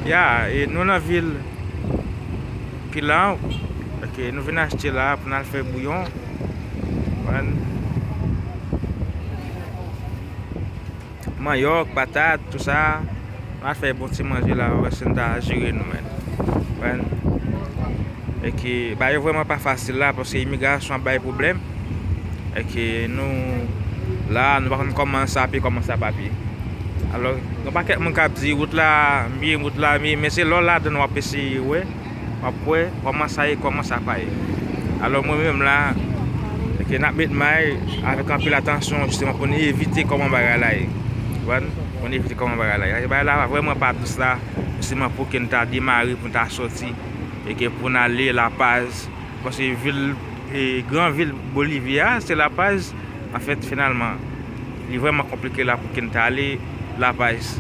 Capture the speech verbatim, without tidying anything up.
Ya, e nou nan vil Pilan, ok, nou vin achte la pou n al fè bouyon. Konprann? Manyòk, patat, tout sa. N a fè bon ti manje la, wè si n ta jere nou menm. Konprann? E ke bagay yo vrèman pa fasil la, paske imigrasyon ap bay pwoblèm. E ke nou la, nou pa konn kòman sa ape, kòman sa pa ape. Alò, gen pakèt moun k ap di wout la mye, wout la mye, men se lè w ladann w ap eseye wè. W ap wè kòman sa ye, kòman sa pa ye. Alò, mwen menm la, e ke n ap met may avèk anpil atansyon, jisteman, pou n evite kòman bagay la ye. Konprann? Pou n evite kòman bagay la ye. Bagay la vrèman pa dous la, jisteman, pou ke n ta demare, pou n ta sòti, e ke pou n ale Lapaz. Paske vil, e, gran vil Bolivi a, se Lapaz. Anfèt, finalman, li vrèman konplike la pou ke n ta ale Lapaz.